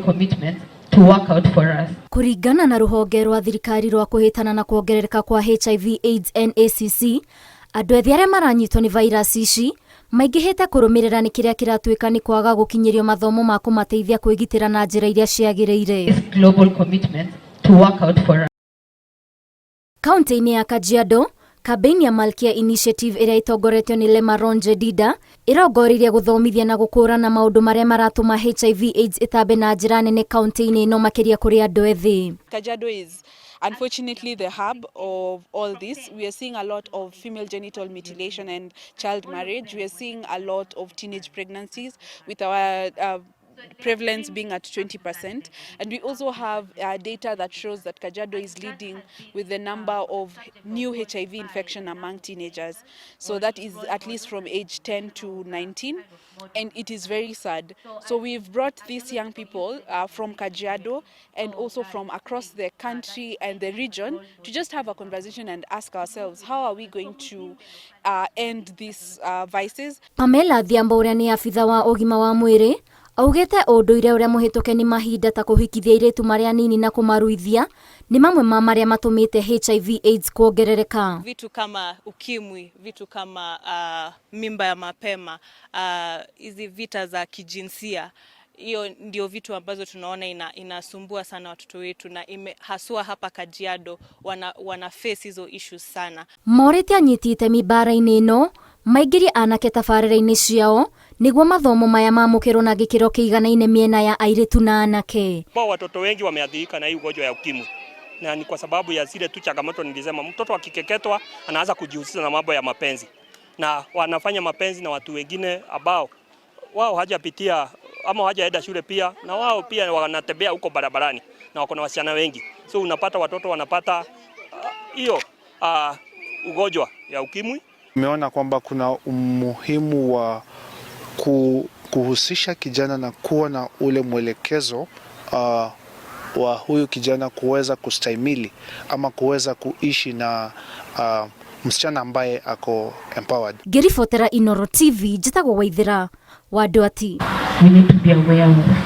Commitments to work out for us. Kũringana na rũhonge rwa thirikari rwa kũhĩtana na kuongerereka kwa HIV AIDS NACC, andũ ethĩ arĩa maranyitwo nĩ vairasi ici maingĩhĩte kũrũmĩrĩra nĩ kĩrĩa kĩratuĩka nĩ kwaga gũkinyĩrio mathomo ma kũmateithia kwĩgitĩra na njĩra iria ciagĩrĩire. These global commitments to work out for us. Kaunti-inĩ ya Kajiado, kambĩini ya Malkia Initiative ĩrĩa ĩtongoretio nĩ Lemaron Jedida ĩrongoreirie gũthomithia na gũkũũrana maũndũ marĩa maratũma HIV AIDS ĩtambe na njĩra nene kaunti-inĩ ĩno makĩria kũrĩ andũ ethĩ. Kajiado is unfortunately the hub of all this. We are seeing a lot of female genital mutilation and child marriage. We are seeing a lot of teenage pregnancies with our prevalence being at 20%. And we also have data that shows that Kajiado is leading with the number of new HIV infection among teenagers. So that is at least from age 10 to 19. And it is very sad. So we've brought these young people from Kajiado and also from across the country and the region to just have a conversation and ask ourselves, how are we going to end these vices? Pamela Adhiambo ũrĩa nĩ abitha wa ũgima wa mwĩrĩ augĩte ũndũire ũrĩa mũhĩtũke nĩ mahinda ta kũhikithia airĩtu marĩ anini na kũmaruithia nĩ mamwe ma marĩa matũmĩte HIV AIDS kuongerereka. Vitu kama ukimwi, vitu kama mimba ya mapema, hizi vita za kijinsia, hiyo ndio vitu ambazo tunaona inasumbua sana watoto wetu na haswa hapa Kajiado wana face hizo issues sana. Morĩte anyiti itemi mbara-inĩ ĩno maingĩrie anake tabarĩra-inĩ ciao nĩguo mathomo maya mamũkĩrwo na gĩkĩro kĩiganaine mĩena ya airĩtu na anake. Kwa watoto wengi wameathirika na hii ugonjwa ya ukimwi, na ni kwa sababu ya zile tu changamoto nilisema, mtoto akikeketwa anaanza kujihusisha na mambo ya mapenzi na wanafanya mapenzi na watu wengine ambao wao hajapitia ama hawajaenda shule pia, na wao pia wanatembea huko barabarani na wako na wasichana wengi, so unapata watoto wanapata hiyo ugonjwa ya ukimwi. Tumeona kwamba kuna umuhimu wa kuhusisha kijana na kuwa na ule mwelekezo wa huyu kijana kuweza kustahimili ama kuweza kuishi na msichana ambaye ako empowered. Ngĩribotera Inoro TV, njĩtagwo Waithĩra wa Ndwati. We need to be aware of.